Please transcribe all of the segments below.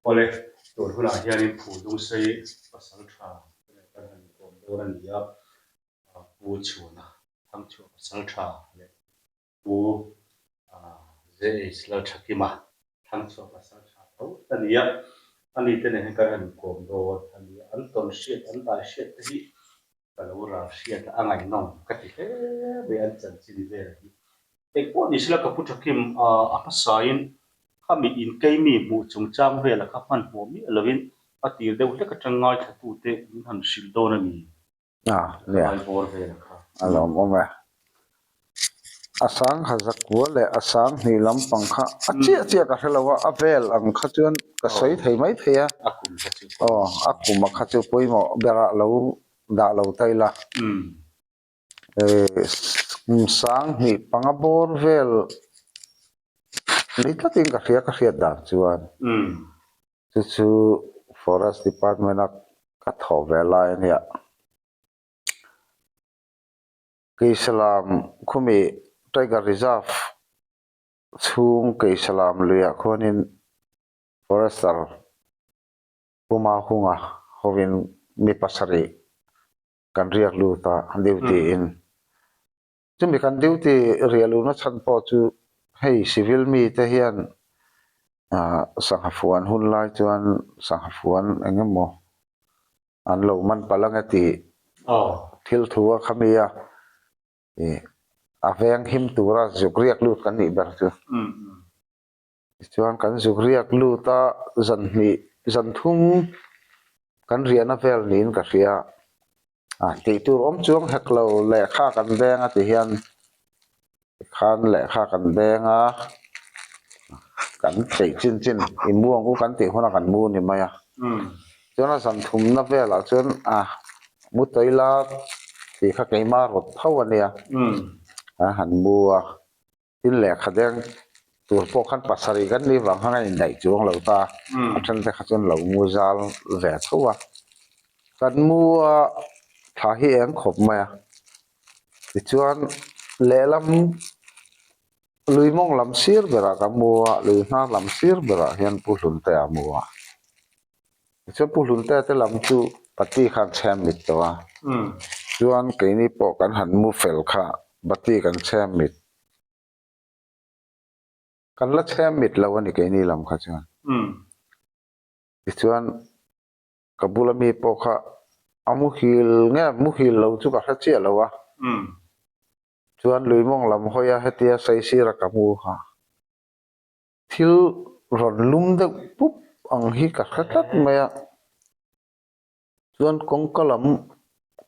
Awle, tun hunah hianin Phulungsei pasaltha te leh kan han inkawm dawn a ni a, Pu Chhuana Thangchhuah pasaltha leh Pu JH Lalthakima Thangchhuah pasaltha tho a ni a, ani te nen hian kan han inkawm dawn a ni a, an tawn hriat, an dai hriat te hi ka lo ral hriat a, a ngaihnawm ka ti hle mai an chanchin vel hi. Engpawh ni sela ka pu Thakim a hmasain khami inkeimi hmuh chungchang vela kha hmanhmawh miah lovin a tir deuh hlek atang ngaithlatute min han hrilh dawn a ni. A, nia. Lai bawr vela kha. A lawmawm e. A sang ha zakua leh a sang hnih lampang kha a chiah chiah ka hre lo a, a vel ang kha chuan ka sawi thei mai thei a. A kum kha chu. Aw, a kum a kha chu pawimawh berah lo dah lo ta ila. Kum sang hnih panga bawr vel ni tlatin ka hria ka hriat dan chuan. Chu chu Forest Department a ka thawh ve lai a nia. Keisalam khumi Tiger Reserve chhung Keisalam luiah khuanin Forester Puma Hunga hovin mi pasarih kan riak lut a duty in. Chumi kan duty riah luhna chhan pawh chu hei civil mite hian ah sangha fuan hun lai chuan sangha fuan eng emaw an lo man palh ang e tih thil thu a kha mi a ih a veng him tura zuk riak lut kan nih ber chu. Tichuan kan zuk riak lut a zan hnih zan thum kan riahna vel niin ka hria a tih tur awm chuang hek lo lehkha kan veng a ti hian tikhan lehkha kan veng a kan peih chin chin i mu ang u kan tih hunah kan mu ni mai a chuan a zan thumna velah chuan a mu tawi la tih kha keimah rawt tho a nia a han mu a. Tin lehkha deng tur pawh khan pasarih kan nih vang khan a indaih chuang lo ta, a then te kha chuan lo mu zal ve tho a. Kan mu a thla hi eng khawp mai a, tichuan lehlam lui mawng lam sir berah ka mu a, lui hnar lam sir berah hian Pu Hlunte a mu a. Tichuan Pu Hlunte te lam chu Bati khan chhem mit tawh a, chuan keini pawh kan han mu fel kha Bati kan chhem mit. Kan la chhem mit lo a ni keini lam kha chuan. Tichuan ka bula mi pawh kha a muhil nge muhil lo chu ka hre chiah lo a, chuan lui mawng lam hawi a hetia saisira ka mu kha. Thil rawn lum deuh pup ang hi ka hre tlat mai a, chuan kawngka lam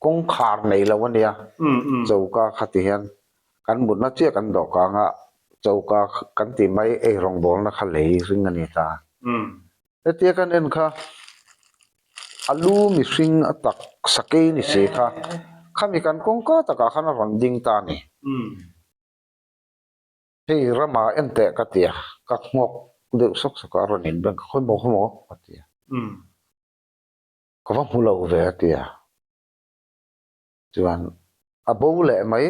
kawngkhar nei lo a nia, choka kha ti hian kan mutna chiah kan dawh kang a, choka kan tih mai ei rawngbawlna kha lei ring a ni ta. Hetia kan en kha a lu mihring a tak sakei ni si kha, khami kan kawngka takah khan a rawn ding ta a ni. Hei rama en teh ka ti a, ka nghawk deuh sawk sawk a, a rawn inbeng ka khawi maw khawi maw ka ti a, ka va hmu lo ve a ti a, chuan a bo leh mai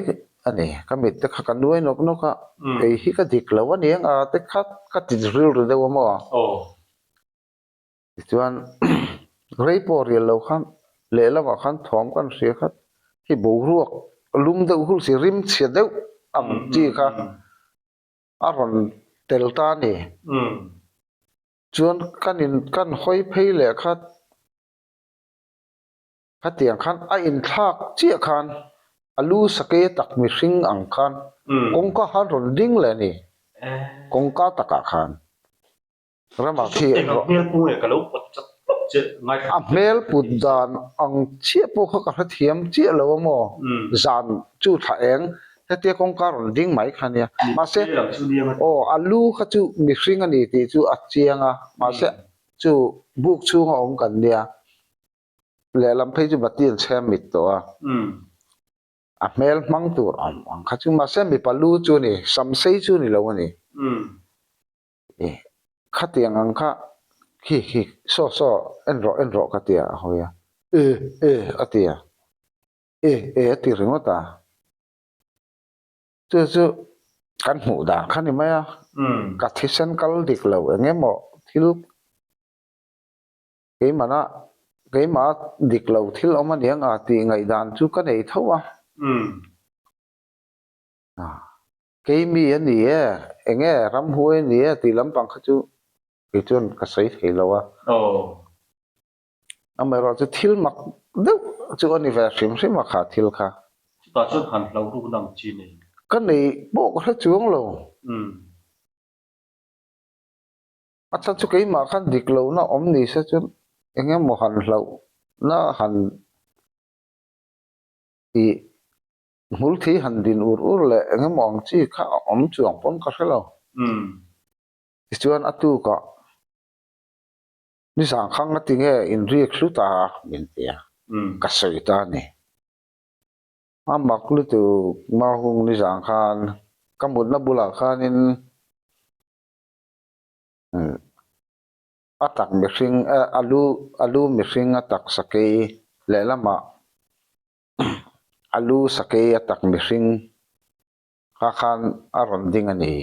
a ni, ka mit te kha ka nuai nawk nawk a, kei hi ka dik lo a ni ang a te kha ka ti rilru deuh a maw? Tichuan rei pawh rial lo khan lehlamah khan thawm kan hria khat hi boruak lum deuh hul si rim chhia deuh ang chi kha a rawn tel ta a ni. Chuan kan in kan hawi phei leh khat khatiang khan a inthlak chiah khan a lu sakei tak mihring ang khan kawngka khan rawn ding leh a ni kawngka takah khan. Ramah khi Eng ang hmel pung nge ka lo pawt chak tawp che ngaithla A hmel put dan ang chiah pawh kha ka hrethiam chiah lo a maw? Zan chu thla eng hetia kawngka rawn ding mai kha nia. Mahse, aw a lu kha chu mihring a ni tih chu a chiang a, mahse chu buk chhunga awm kan nia. Lehlam phei chu bati an chhem mit tawh a. A hmel hmang tur awm ang kha chu mahse mipa lu chu a ni, samsei chu a ni lo a ni. Eh, khatiang ang kha khi khi saw saw en rawh en rawh ka ti a, a hawi a, eh eh a ti a, eh eh a ti ringawt a, chu chu kan hmuh dan kha ni mai a, ka thisen kal dik lo eng emaw thil. Keimahna keimah dik lo thil awm a niang a tih ngaihdan chu ka nei tho a. Keimi a ni e, eng nge ramhuai a ni e tih lampang kha chu kei chuan ka sawi thei lo a. Amaherawh chu thil mak deuh chu a ni ve hrim hrim a kha thil kha. Chutah chuan han hlauh rukna ang chi nei. Ka nei pawh ka hre chuang lo. A chhan chu keimah khan dik lohna awm ni se chuan eng emaw han hlauhna han tih hmul thi han din ur ur leh eng emaw ang chi kha a awm chuang pawn ka hre lo. Tichuan a tukah nizan kha nga tinge inrik hlut a min ti a, ka sawi ta a ni. A mak lutuk Mahung nizan khan ka mutna bulah khanin A tak mihring a lu a lu mihring a tak sakei lehlamah a lu sakei a tak mihring kha khan a rawn ding a ni.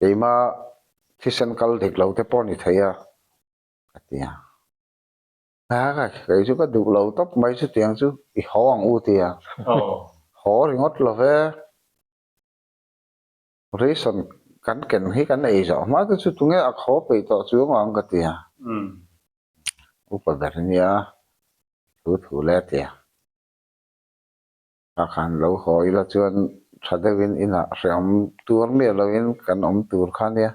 Keima thisen kal dik lo te pawh a ni thei a ka ti a. Kei chu ka duh lo tawp mai chutiang chu i haw ang u tia. Haw ringawt lo ve. Ration kan ken hi kan ei zawh hma te chu tunge a khaw peih tawh chuang ang ka ti a. Upa ber nia thu thu le a ti a. Ka khan lo haw ila chuan tha deuhin inah hreawm tur miah loin kan awm tur kha nia.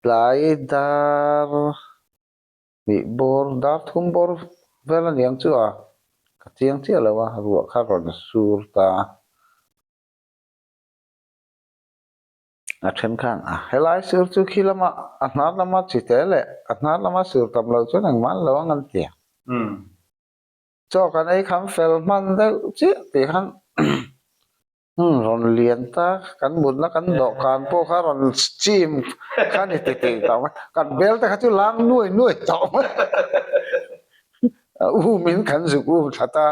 Tlai dar hnih bawr dar thum bawr vel aniang chu a ka chiang chiah lo a ruah kha rawn sur ta a. A then khan a helai sur chu khi lama a hnar lama chi te leh a hnar lama sur tam lo chuan engmah an lo ang an ti a. Chaw kan ei kham fel hman deuh chiah tih khan rawn lian ta kan mutna kan dawhkan pawh kha rawn chim kha ni ti tih tawh mai kan bel te kha chu lang nuai nuai tawh mai a um in kan zuk um that a.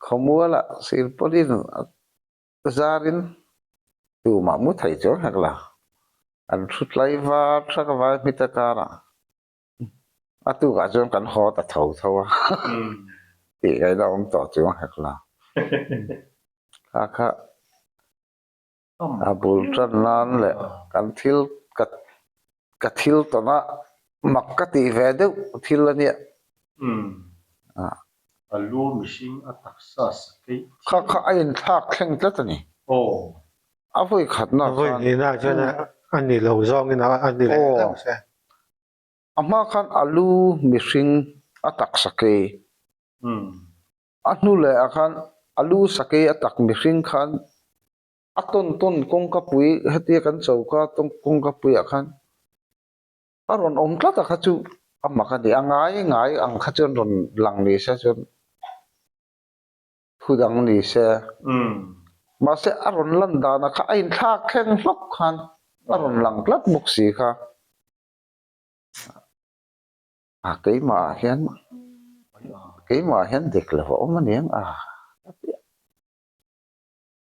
Khawmualah silpawlin zarin tumah mu thei chuang hek lo. An thu tlai var thak a vai hmita karah a tukah chuan kan haw ta tho tho a tih ngaihna awm tawh chuang hek lo. Kha kha A bul tan nan leh kan thil ka ka thil tawn a mak ka tih ve deuh thil a nia. A lu mihring a taksa sakeih thil. Kha kha a inthlak thleng tlat a ni. Aw. A vawi khatna khan. A vawi hnihna chuan a ni lo zawngin a ni leh deuh se. A hma khan a lu mihring a taksa keih. A hnu leh ah khan a lu sakei a tak mihring khan a tawn tawn kawngka pui hetia kan choka kawngka pui ah khan a rawn awm tlat a kha chu a mak a ni a ngai ngai ang kha chuan rawn lang ni se chuan thu dang ni se mahse a rawn lan dan ah kha a inthlak thleng hlawk khan a rawn lang tlat bawk si kha. A keimah ah hian keimah ah hian dik lo a awm aniang a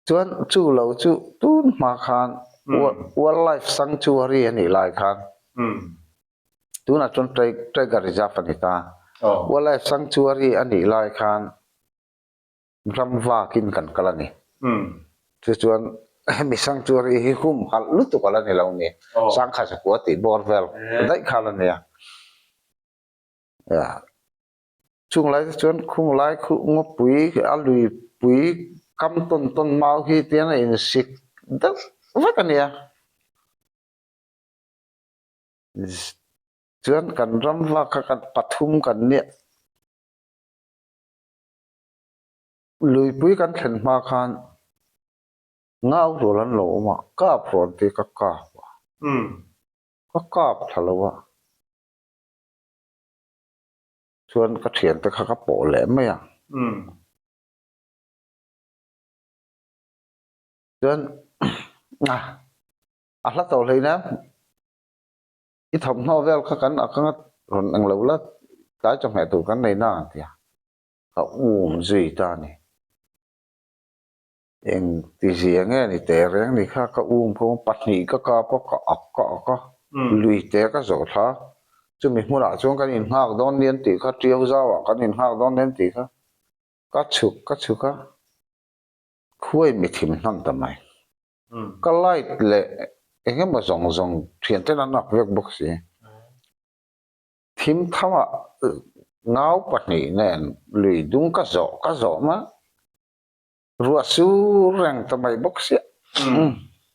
chuan chu lo chu tun hma khan wildlife sanctuary a nih lai khan tunah chuan tiger reserve a ni ta wildlife sanctuary a nih lai khan ram vakin kan kal a ni. Chu chuan hemi sanctuary hi humhalh lutuk a la ni lo ni. Sangkha Zakua tih bawr vel daih kha la nia. Chung lai te chuan khung lai khu ngawpui a luipui kam tawn tawn mau hi tian a insik deuh vek a nia. Chuan kan ram vak kha kan pathum kan nia. Luipui kan thlen hma khan ngau rual an lo awm a, kap rawn tih ka kap a, ka kap thla lo a, chuan ka thiante kha ka pawh leh mai a, chuan a hla tawh hleina i thawmhnaw vel kha kan a kanga rawn englo la tlai chawhmeh tur kan nei na ang tia. Ka um zui ta a ni. Eng ti zia nge ni teh reng ni kha ka um kha pahnih ka kap a, ka ak ka ak a. Lui te ka zawh thla. Chumi hmunah chuan kan innghak dawn ni an tih kha, Tiau zauah kan innghak dawn ni an tih kha. Ka chhuk ka chhuk a, khuai mi thim hnan ta mai. Ka light leh eng emaw zawng zawng thian ten an ak vek bawk si. Thim thamah ngau pahnih nen lui dung ka zawh ka zawh mai. Ruah sur reng ta mai bawk sia.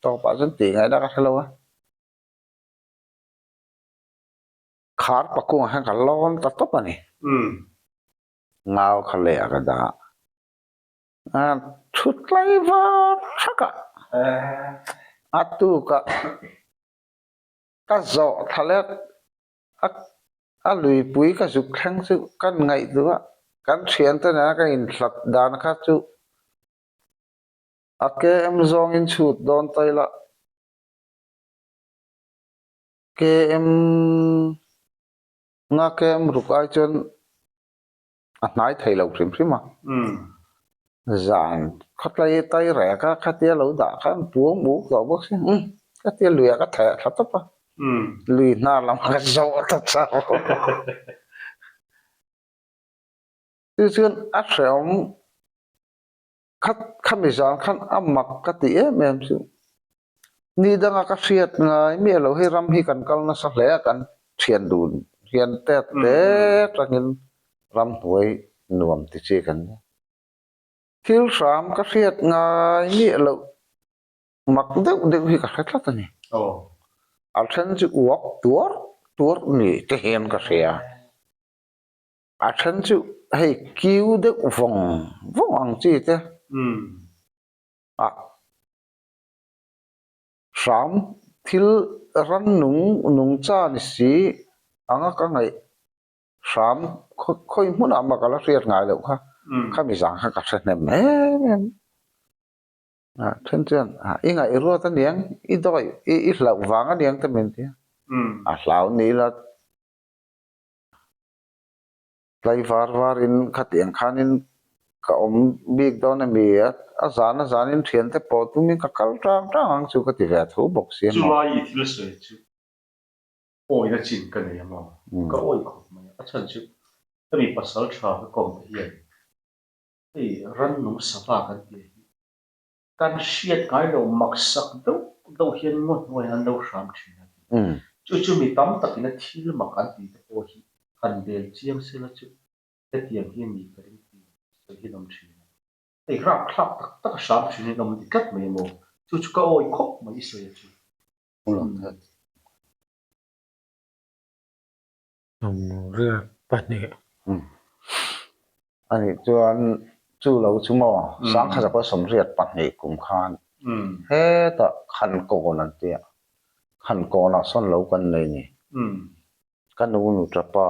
Tawpah chuan tih ngaihna ka hre lo a. Khar pakungah hian ka lawn ta tawp a ni. Ngau kha leh a ka dah. A thu tlai var thak a. A tukah ka zawh thla leh a a luipui ka zuk thleng chu kan ngaihtuah a, kan thiante nena ka inhlat dan kha chu a KM zawngin chhut dawn ta ila KM nga KM ruk ai chuan a hnai thei lo hrim hrim a. Zan khawtlai tai rek a khatia lo dah khan puang muk tawh bawk si umm khatia lui ah ka theh thla tawp a lui hnar lam ah ka zawh ta chauh chu chuan a hrehawm kha khami zan khan a mak ka ti em em chu ni danga ka hriat ngai miah lo hei ram hi kan kal nasa hle a kan thian dun hian tet te tangin ramhnuai nuam ti chi kan nia. Thil hram ka hriat ngai miah loh mak deuh deuh hi ka hre tlat a ni. A then chu uak tuar tuar ni te hian ka hria. A then chu hei kiu deuh vawng vawng ang chi te a hram thil rannung nungcha ni si anga ka ngaih Hram khawi hmunah mah ka la hriat ngai loh kha, khami zang kha ka hre hnem em em. A then chuan i ngaih ruat aniang, i dawi i hlauh vang aniang te min ti a, a hlau ni la tlai var varin khatiang khanin ka awm bik dawn ami a, a zan a zanin thiante pawh tumin ka kal tang tang ang chu ka ti ve tho bawk si a maw. Chulai i thil sawi chu Awina chin ka nei a maw? Ka awi khawp mai a, a chhan chu hemi pasal tha ka kawm te hian hei rannung sava kan tih hi kan hriat ngai lo maksak deuh deuh hian ngaw hnuaiah an lo hram thin a ti. Chu chu mi tam takin a thil mak an tih te pawh hi han bel chiang sela chu hetiang hi a ni ka ring tih sawi hi an awm thin a. Hei rapthlak tak tak a hram thin hi an awm ti tlat mai a maw? Chu chu ka awi khawp mai i sawi a chu. 82. Anih chuan chu lo chu maw Sangkhazapaw 82 kum khan hetah Khankawn an tia, Khankawnah sawn lo kan nei ni. Ka nu nu tapa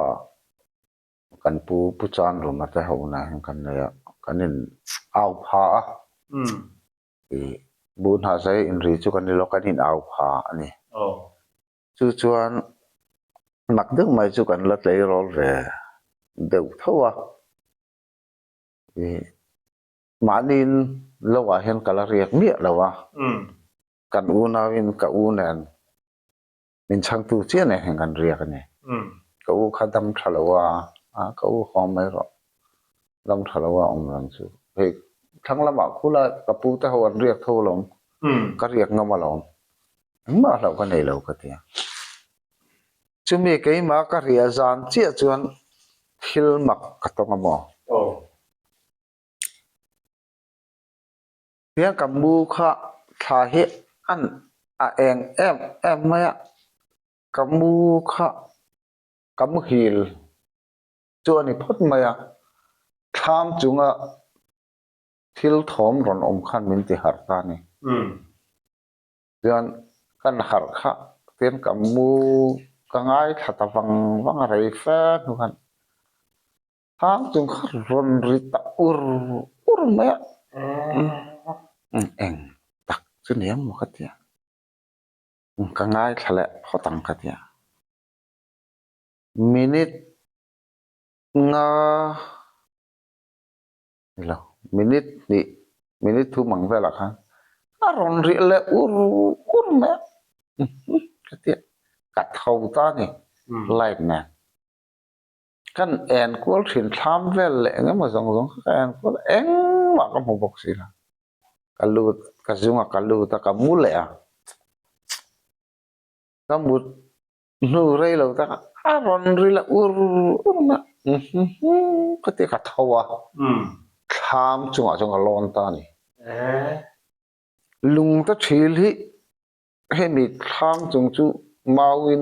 kan pu Pu Chanruma te ho nah hian kan nei a, kan in au pha a. I bu hnah zai inri chu kan ni lo, kan in au pha a ni. Chu chuan mak deuh mai chu kan la tleirawl ve deuh tho a. I mahniin lo ah hian ka la riak miah lo a. Kan unauin ka u nen min chhangtu chiah nen hian kan riak a ni. Ka u kha dam tha lo a, ka u haw mai rawh. Dam tha lo a awm reng chu. Hei thlang lamah khula ka pu te ho an riak tho alawm, ka riak ngam alawm. Engmah hlauh ka nei lo ka ti a. Chumi keimah ka riah zan chiah chuan thil mak ka tawng a maw? Hian ka mu kha thla hi an a eng em em mai a, ka mu kha ka muhil chu a ni phawt mai a, thlam chunga thil thawm rawn awm khan min ti harh ta a ni. Chuan kan harh kha tian ka mu ka ngaithla ta vang vang a rei fe hnu khan Thang chung kha rawn ri ta ur ur mai a, eng tak chu ni ang maw ka ti a, ka ngaithla leh phawt ang ka ti a, minute nga ni lo minute hnih minute thum ang velah khan a rawn ri leh ur ur mai a, ka ti a. Ka tho ta a ni light nen. Kan en kual thin thlam vel leh eng emaw zawng zawng kha ka en kual a, engmah ka hmu bawk si lo. Ka lut, ka zunga ka lut a, ka mu leh a. Ka mut hnu rei lo tak a, a rawn ri la ur ur mai a, ka ti a, ka tho a, thlam chungah chuan ka lawn ta a ni. Lungte thil hi hemi thlam chung chu mauin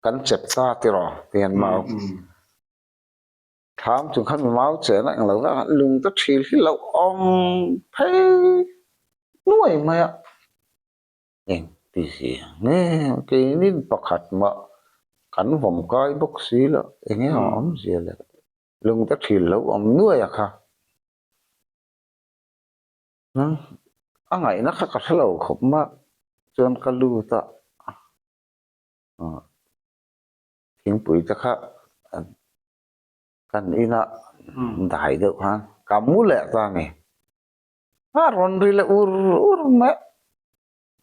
kan chep ta tiraw tihian mau thlam chung khan mau chen a englo vek a lungte thil hi lo awm phei nuai mai a engti zia nge keinin pakhat mah kan vawm kai bawk si lo enge a awm zia le lungte thil lo awm nuai a kha. A ngaihna kha ka hre lo khawp mah chuan ka lut a, thingpui te kha kan inah dai deuh khan ka mu leh ta a ni. A rawn ri leh ur ur mai a,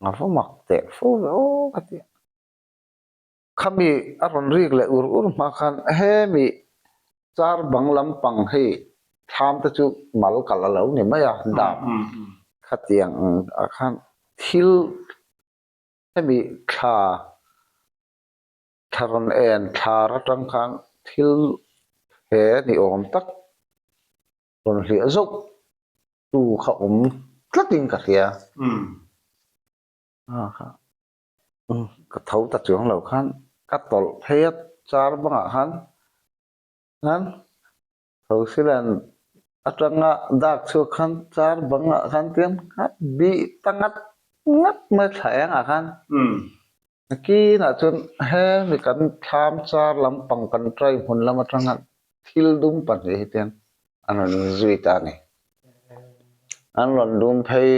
a va mak teh fo ve aw ka ti a. Khami a rawn rik leh ur ur hma khan hemi char bang lampang hei thlam te chu mal kal a lo ni mai a, dap khatiang ah khan thil hemi thla thla rawn en thlar atang khan thil he ni awm tak rawn hliah zauh tu kha awm tlatin ka hria. Ka tho ta chuang lo khan ka tawlh phei a char bangah khan khan Thosilen atanga dak chhuak khan char bangah khan tian a bih ta ngat ngat mai thla engah khan nakinah chuan hemi kan thlam char lampang kan try hmun lam atanga thil dum pahnih hi tian an rawn zui ta a ni. An rawn dum phei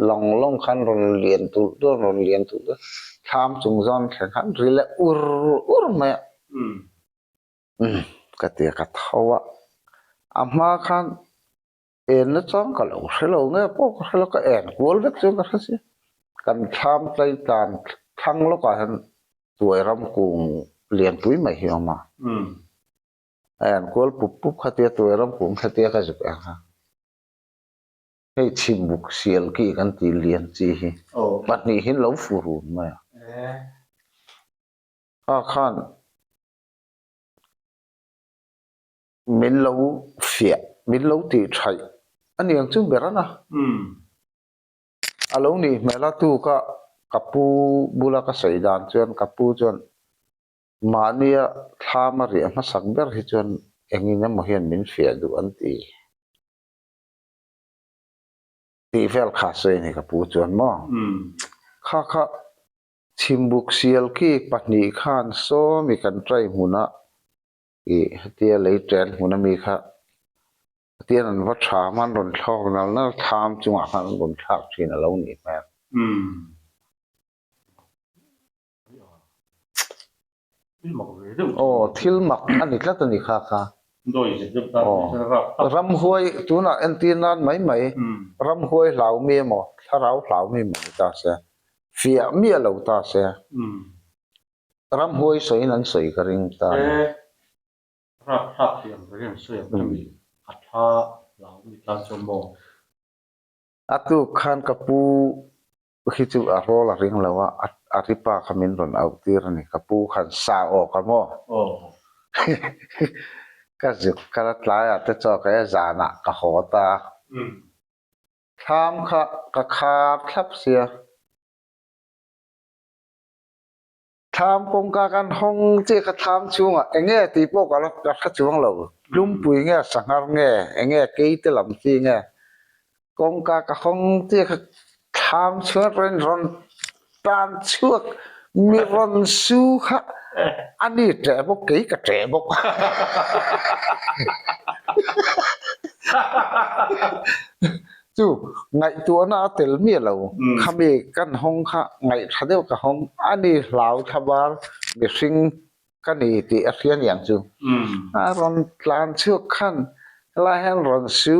lawng lawng khan rawn lian tulh tulh an rawn lian tulh tulh thlam chung zawn thleng khan ri leh ur ur mai a. Umm ka ti a ka tho a, a hma khan en na chuan ka lo hre lo nge pawh ka hre lo ka en kual vek chuan ka hre si. Kan thlam tlai tlan thlang lawkah hian tuai ram kung lianpui mai hi a awm a. A en kual pup pup khatia tuai ram kung khatia ka zuk ang a, hei chhimbuk sial ki kan tih lian chi hi pahnihin lo fu run mai a. Kha khan min lo fiah, min lo tih thaih a niang chu ber a na. A lo nih hmel a tuka ka pu bula ka sawi dan chuan ka pu chuan Mahnia thlam a riah hmasak ber hi chuan engin emaw hian min fiah duh an ti. Tih vel kha sawi a ni ka pu chuan maw? Kha kha chhimbuk sial ki pahnih khan sawmi kan try hmunah ih hetia lei ṭen hmun ami kha hetian an va ṭham a an rawn thlawk nal nal thlam chungah khan an rawn thlak ṭhin a lo nih hmel. Aw thil mak a ni tlat a ni kha kha. Aw ramhuai tunah entir nan mai mai ramhuai hlau mi emaw thlarau hlau mi emaw ni ta se fiah miah lo ta se ramhuai sawiin an sawi ka ring ta a ni. A tuk khan ka pu Hi chu a rawl a ring lo a, a ri pa kha min rawn auh tir a ni. Ka pu khan sa awk a maw? Ka zuk kal a tlaiah te chaw ka e zanah ka haw ta a. Thlam kha ka khar thlap sia. Thlam kawngka kan hawng chiah kha thlam chhungah eng nge tih pawh ka la ka hre chuang lo. Tlumpui nge sanghar nge eng nge keite lam chi nge kawngka ka hawng chiah kha thlam chhunga rawn rawn tan chhuak mi rawn su kha a ni ṭeh bawk kei ka ṭeh bawk. Chu ngaihtuahna a tel miah lo. Khami kan hawng kha ngaihtha deuh ka hawng. A ni hlau thla bar mihring ka ni tih a hria niang chu. A rawn tlan chhuak khan helai hian rawn su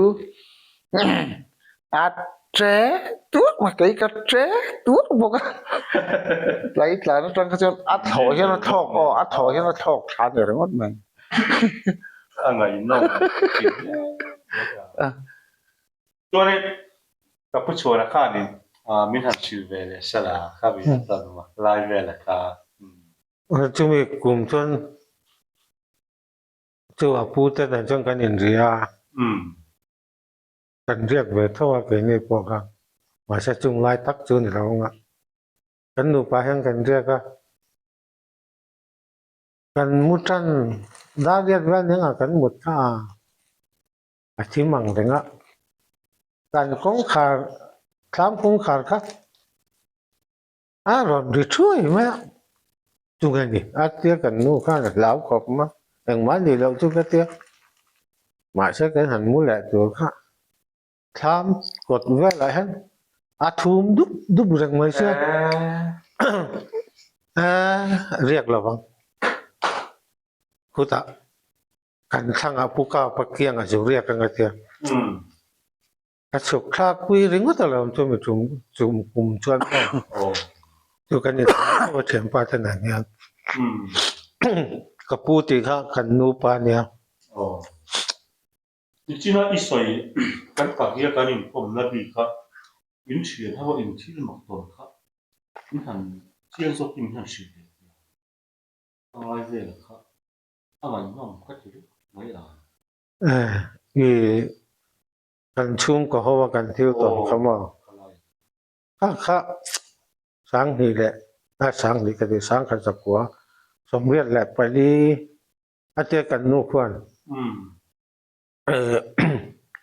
at. Ṭe tuar mai kei ka ṭe tuar bawk a tlai tlan atang kha chuan a thlawh hian a thlawk aw a thlawh hian a thlawk thla ni ringawt mai. A ngaihnawm chuanin ka pu chhuana khanin min han hrilh ve leh sala kha min tan lai vela kha. Chumi kum chuan chu a pu te nen chuan kan inri a. Kan riak ve tho a keini pawh kha mahse chung lai tak chu ni lo ang a, kan nupa hian kan riak a, kan mu tan dar riak vel ning a kan mut kha a, a thim ang reng a, kan kawngkhar thlam kawngkhar kha a rawn ri thuai mai a, tunge ni a tia kan nu khan a hlau khawp mai engmah ni loh chu ka tia mahse kan han mu leh tur kha thlam kawt velah hian a thum dup dup reng mai sia eh riak lo vang khutah kan thlangah pu kapa kiangah zu riak ang a tia. A chhuk thlak pui ringawt a lo chu mi tum chum kum chuan aw chu kan in a thianpa te nen hian ka pu tih kha kan nupa ania. Aw nichina i sawi kan pahnih a kan inkawmna bik kha in thian ho a in thil mak tawn kha in han chiang zawk in han hrilh leh nia a ngai vel kha a ngaihnawm ka ti ringawt mai a. I Kan chhungkaw ho a kan thil tawn kha maw? Kha kha Sanghnih leh a Sanghnih ka ti Sangkhat zakua 84 a tia kan nu khuan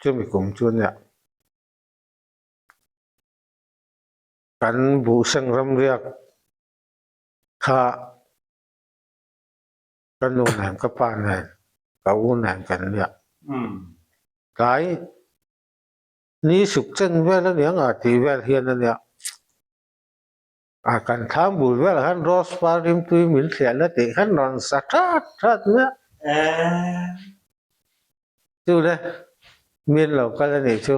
chumi kum chu nia kan buhseng ramriak kha ka nu nen ka pa nen ka u nen kan nia. Tlai ni suk chen vel a nia nga tih vel hian a nia. A kan thlam bul velah khan rose par rimtui min thliahna tih khan rawn sa that that mai a. Chule min lo kal a nih chu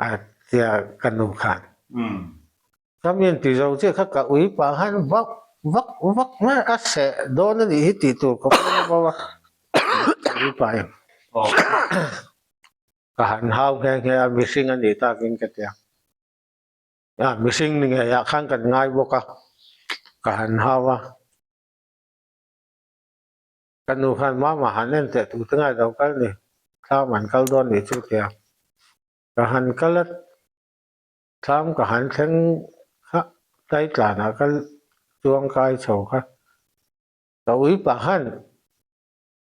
a tia ka nu khan. Ka min ti zo chiah kha ka ui pah khan vak vak vak mai a seh dawn a nih hi tih tur ka pawm a bo a, ka ui pah in ka han hau nghe nghe a mihring a nih takin ka ti a, a mihring ni ngeiah khan kan ngai bawk a, ka han hau a, ka nu khan mama han en teh tur te ngai lo kal ni, thlam an kal dawn nih chu tia ka han kal a. Thlam ka han thleng kha tlai tlanah ka chuang kai chho kha ka ui pah khan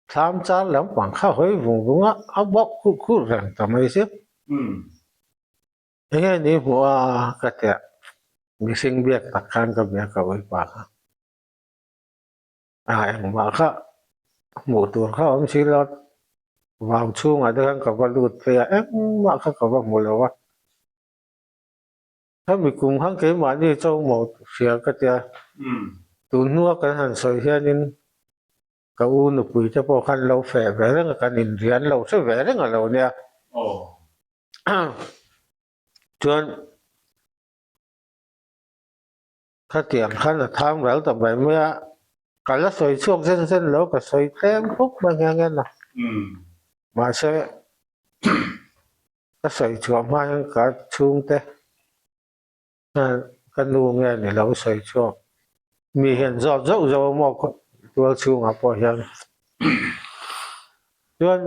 thlam char lampang kha hawi vung vung a, a bawk khuh khuh reng ta mai si. Enge ni hmuh a ka tia mihring biak tak khan ka bia ka ui pah kha. A engmah kha hmuh tur kha awm si lo vau chhungah te khan ka va lut phei a engmah kha ka va hmu lo a khami kum khan keimahni chauhmaw hria ka tia tun hnua kan han sawi hianin ka u nupui te pawh khan lo feh ve reng a kan inrian lo hre ve reng a lo nia chuan. Khatiang khan a thang ral ta mai mai a, ka la sawi chhuak zen zen lo, ka sawi tlem khawp mai nghe nghe na. Mahse, ka sawi chhuah hma hian ka chhungte ka nu nge ni lo sawi chhuak, mi hian zawt zauh zauh a maw tual chhungah pawh hian. Chuan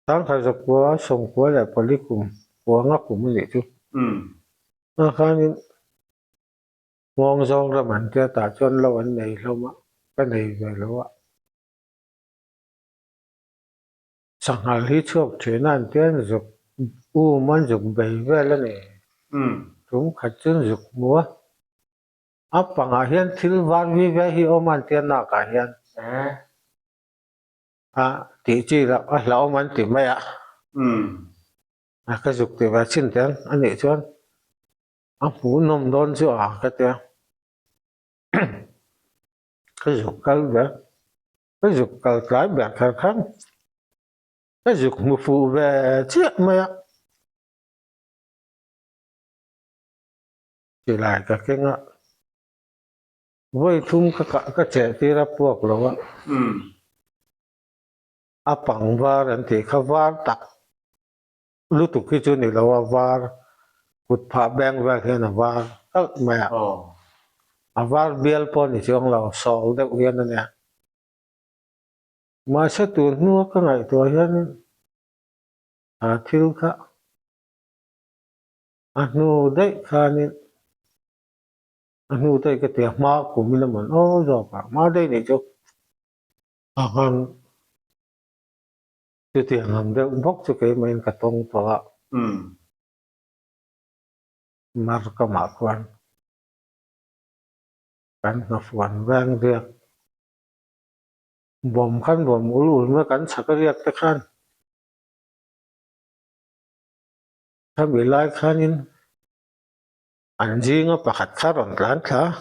Sangkhat zakua sawmkua leh pali kum kuanga kum a nih chu. A khanin nghawng zawng ram an tia tah chuan lo an nei hlawm a, ka nei ve lo a. Sanghal hi chhuak thin a an tia an zuk um an zuk bei vel a ni. Tum khat chu an zuk hmu a, a pangah hian thil var vi ve hi awm a an tia nakah hian. A tih chi loh a hlauhawm an ti mai a. A ka zuk ti ve chin te a nih chuan a hmuhnawm dawn chu a ka tia. Ka zuk kal ber, ka zuk kal tlai ber kher khan ka zuk hmu fuh ve chiah mai a. Silai ka keng a, vawi thum ka kah ka cheh tir a puak lo a. A pang var an tih kha var tak lutuk hi chu ni lo a, var kut phah beng vel hian a var kalh mai a. A var bial pawh ni chuang lo, sawl deuh hian a nia. Mahse tun hnua ka ngaihtuah hianin a thil kha a hnu daih khanin a hnu daih ka ti a, hma kumin a man aw zawk a, hma daih nih chu a nghang chutiang ang deuh bawk chu keimahin ka tawng tawh a, mar kamah khuan kan hnafuan veng riak. Bawm khan bawm ul ul mai kan chhak a riak te khan khami lai khanin an zinga pakhat kha rawn tlan thla a,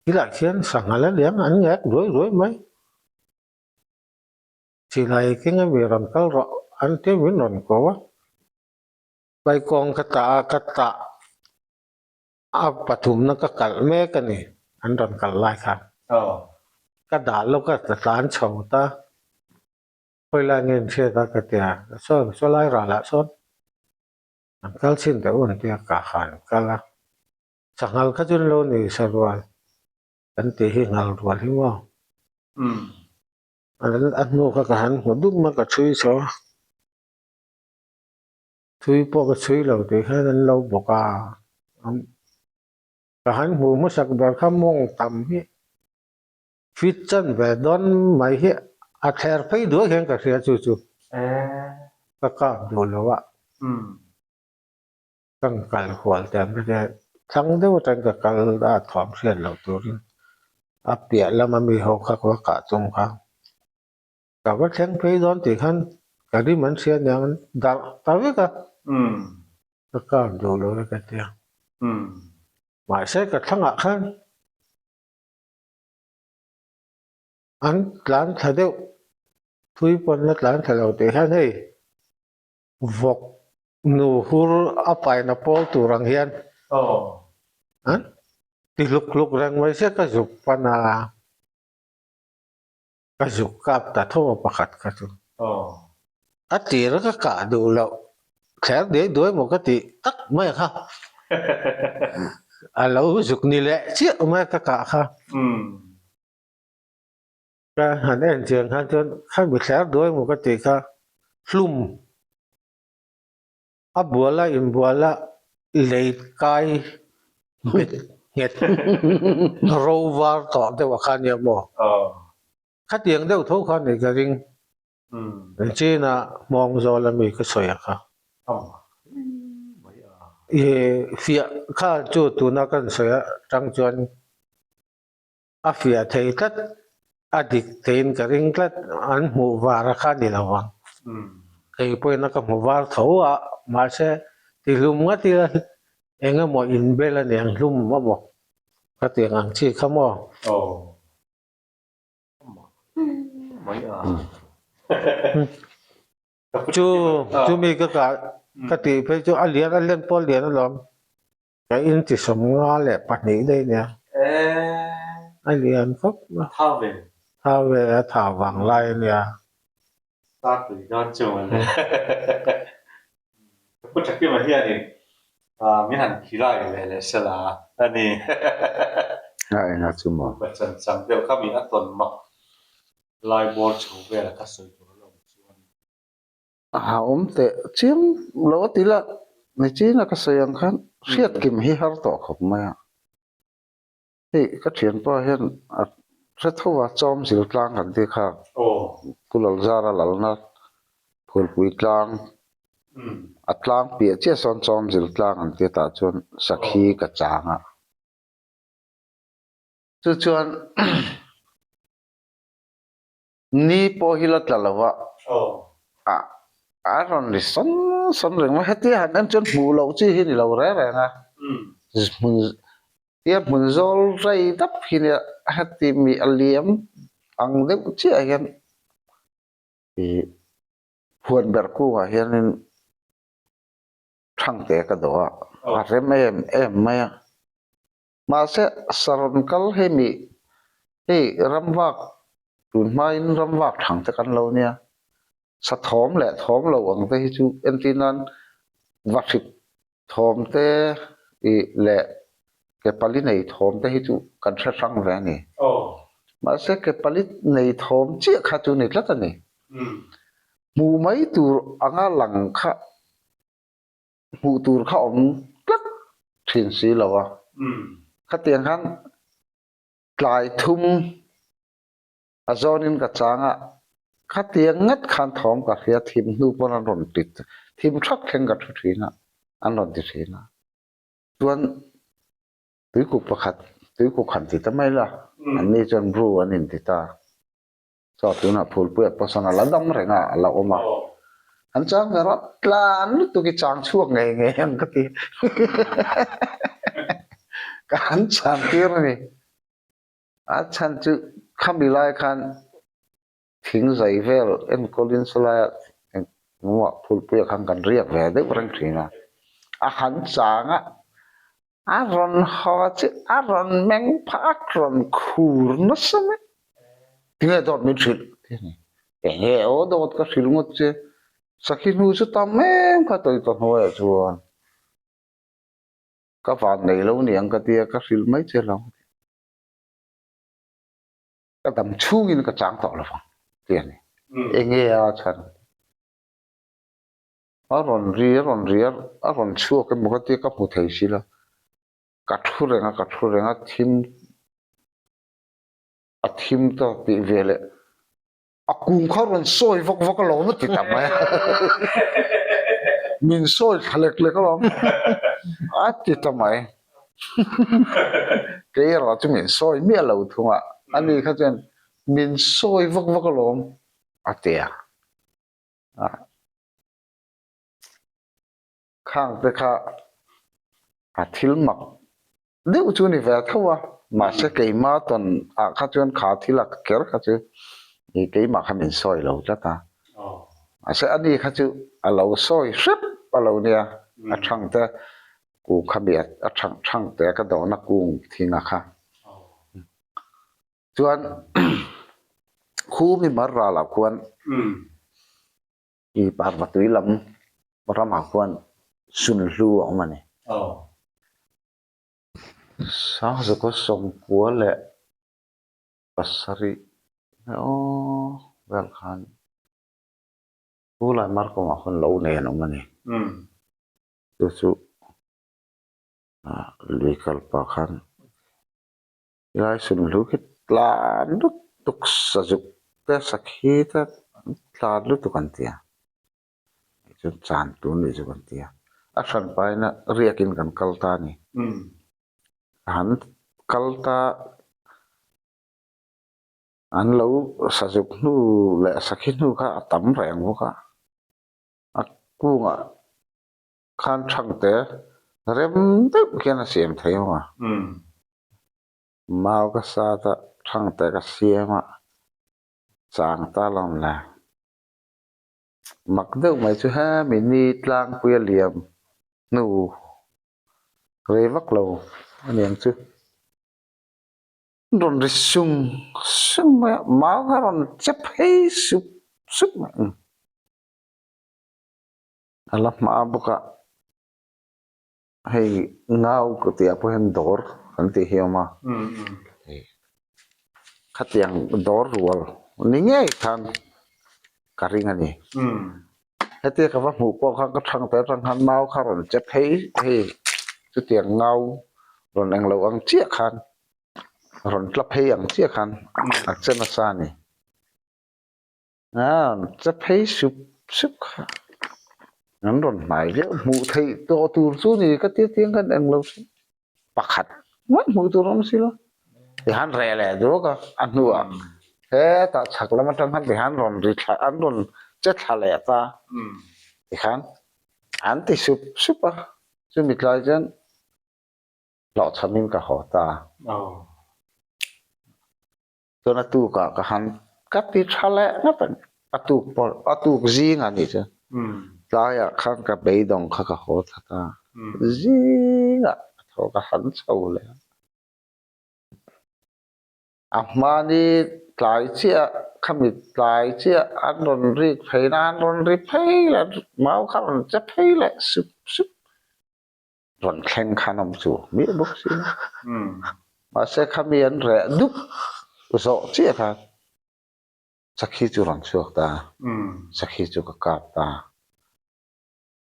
thilah khian sangha la liam an ngek ruai ruai mai. Silai keng ami rawn kal rawh an tia min rawn ko a, Paikawng ka tah a ka tah. A pathumna ka kalh mek a ni, an rawn kalh lai khan. Ka dah lawk a, ka tlan chho ta. Khawi lai nge in hriat a ka ti a, sawn saw lai ralah sawn an kal chhin deuh an ti a, ka han kal a. Sanghal kha chu an lo nei sa rual kan tih hi nghal rual hi maw? A hnu kha ka han hmu dup mai ka chhui chho a. Chhui pawh ka chhui lo tih hian an lo bawk a, ka han hmuh hmasak ber kha mawng tam hi fit chan ve dawn mai hi a thler phei duai hian ka hria chu chu ka kap duh lo a, ka kal hual te ang te thlang deuh atang ka kal a thuam hriat loh turin a piah lama mi ho kha ka va kah tum kha. Ka va thleng phei dawn tih khan ka rim an hria aniang an darh ta vek a, ka kap duh lo e ka ti a. Mahse ka thlangah khan an tlan thla deuh, thui pawn la tlan thla lo tih hian hei vawk nu hur a paina pawl tur ang hian an ti hluk hluk reng mai se ka zuk pan a. Ka zuk kap ta tho a pakhat kha chu. A tir a ka kah duh loh thler diai duai maw ka tih tak mai kha. A lo zuk ni leh chiah mai ka kah kha. Ka han en chian khan chuan khami thler duai maw ka tih kha hlum A bual a inbual a lei kai nghet nghet ro var tawh deuh a kha nia maw? Khatiang deuh tho kha ni ka ring. China hmawng zawl ami ka sawi a kha. I fiah kha chu tuna kan sawi atang chuan A fiah thei tlat, a dik theiin ka ring tlat, an hmuh var a kha ni lo vang. Kei pawhin a ka hmu var tho a, mahse tihlum ngat ila eng emaw inbel a niang hlum emaw ka ti ang chi kha maw? Chu chumi ka kah ka tih phei chu a lian a len pawh a lian alawm. Ka inti 52 daih nia. A lian khawp a. Thau ve. Thau ve a thau vang lai a nia. Tar tui dawn chu mawle. Ka pu Thakima hianin min han khilai leh leh se la a ni. A enga chu maw? Upa chan chang deuh kha mi a tawn mak lai bawr chho vel a kha sawi tur a lo awm chuan. A awm teh chiam lo a ti la, nichin a ka sawi ang khan hriat kim hi har tawh khawp mai a. Hei ka thianpa hian a hre tho a, Chawm zil tlang kan tih kha Pu Lalzara lalna Phulpui tlang a tlang piah chiah sawn Chawm zil tlang an ti a tah chuan sakhi ka chang a. Chu chuan Ni pawh hi la tla lo a, a rawn ri sawn sawn reng mai. Hetia han en chuan hmuh loh chi hi ni lo reng reng a, hmun tia hmun zawl rei dap hi nia heti mi a liam ang deuh chiah hian ih huan ber kungah hianin. Thangte ka dawh a, a rem em em mai a. Mahse, Saron kal hemi hei ramvak tun hmain ramvak thangte kan lo nia. Sa thawm leh thawm lo ang te hi chu entir nan vahrip thawm te ih leh ke pali nei thawm te hi chu kan hre hrang ve a ni. Mahse, ke pali nei thawm chiah kha chu ni tlat a ni. Hmuh mai tur anga lang kha hmuh tur kha awm tlat thin si lo a. Khatiang khan tlai thum a zawnin ka chang a, khatiang ngat khan thawm ka hria thim hnu pawn an rawn ti thim thak thleng ka thu thin a, an rawn ti thin a. Chuan tuikuk pakhat tuikuk han ti ta mai la, anni chuan bru an inti ta. Chaw tunah phulpuia pawh sawn a la dam reng a, a la awm a. An chang ve rawh, tlan lutuk i chang chhuak ngei ngei ang ka ti. Ka han chang tir a ni. A chhan chu khami lai khan thing zai vel enkawlin sawlaiah engmawh phulpuia khan kan riak ve deuh reng thin a. A han chang a, A rawn haw chu a rawn meng phah a, rawn khur nasa mai. Tinge dawt min hrilh? Ti a ni. Enge aw dawt ka hrilh ngawt che? Sakhi hnu chu tam em kha tawi ka hnuaiah chuan ka van nei lo niang ka tia ka hrilh mai che lo. Ka dam chhungin ka chang tawh lo vang ti a ni. Enge a chhan? A rawn ri a rawn ri a a rawn chhuak emaw ka tia ka hmu thei si lo. Ka thu reng a ka thu reng a thim a thim ta tih ve leh a kung kha rawn sawi vak vak alawm a ti ta mai a min sawi thla lek lek alawm a ti ta mai kei erawh chu min sawi miah lo thung a ani kha chuan min sawi vak vak alawm a ti a. Khang te kha a thil mak deuh chu ni ve tho a, mahse keima tawn ah kha chuan kha thil a ker kha chu keimah kha min sawi lo tlat a, mahse ani kha chu a lo sawi hrep a lo nia, a thang te kung kha mi a thang thang te ka dawhna kung thinga kha. Chuan khu mi mar ralah khuan i parvatui lam ramah khuan sunhlu a awm a ni. Sangzakaw sawmkua leh pasarih aw vel khan Pu Laimarkawngah khuan lo nei an awm a ni. Chu chu lui kalpah khan. Helai sunhlu khi tlan lutuk sazuk te sakhi te tlan lutuk an ti a chuan chan tur nih chu kan ti a a hran paina riakin kan kal ta a ni han kal ta an lo sazuk hnu leh sakhi hnu kha a tam reng bawk a a kungah khan thangte rem deuh hian a siam thei ang a. Mau ka sat a, thangte ka siam a, chang ta lo le. Mak deuh mai chu hemi ni tlangpui a liam hnu rei vak lo a niang chu. Rawn ri sung sung mai a, mau kha rawn che phei sup sup mai. A la hma bawk a, hei ngau ka tih ah pawh hian dawr kan tih hi a awm a, khatiang dawr rual ni ngei khan ka ring a ni. Hetia ka va hmuh pawh khan ka thang te atang khan mau kha rawn che phei hei chutiang ngau rawn englo ang chiah khan rawn tla phei ang chiah khan a che nasa a ni. A che phei sup sup kha an rawn hnai viau hmuh theih tawh tur chu ni ka tia tiang khan englo chu pakhat ngawt hmuh tur a awm si lo tihan reh leh duak a a hnuah hetah chhak lam atang khan tihan rawn ri thla an rawn che thla leh ta tikhan an ti sup sup a chumi tlai chuan hlawhchhamin ka haw ta. Chuan a tukah ka han ka ti tha leh ngawt a ni. A tuk pawh a tuk zing a nih chu. Tlaiah khan ka beidawng kha ka haw that a, zingah ka tho ka han chho leh a. A hmani tlai chiah khami tlai chiah an rawn rik phei na an rawn ri phei leh mau kha rawn che phei leh sup sup rawn thleng khan awm chu miah bawk si a. Mahse khami an reh dup zawh chiah khan Sakhi chu rawn chhuak ta, sakhi chu ka kap ta.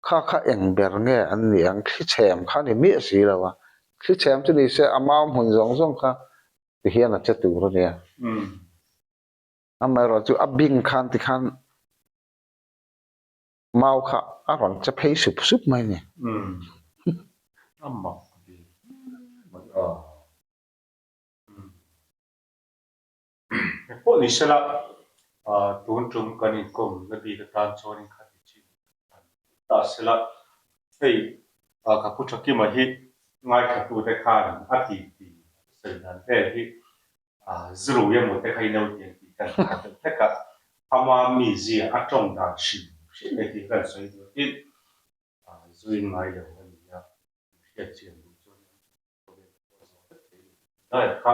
Kha kha eng ber nge an nih ang, thli chhem kha ni miah si lo a, thli chhem chu ni se a mau hmun zawng zawng kha ti hian a che tur a nia. Amaherawh chu a bing khan ti khan mau kha a rawn che phei sup sup mai a ni. Eng pawh ni sela, tun tum kan inkawm na bik atan chuan in khat ti chin an ti ta sela, hei ka pu Thakima hi ngaithlatute khan a ti ti a sawi dan vel hi zirui emaw te kha i lo ti ang tih kan hre deuh hlek a, ama mizia a tawng dan hrim hrim mai tih kha kan sawi duh a, tin zuin ngai lo a ni a, hriat chian duh chuan Khawvel pawh zawh vek thei a ni. Tunlaiah kha.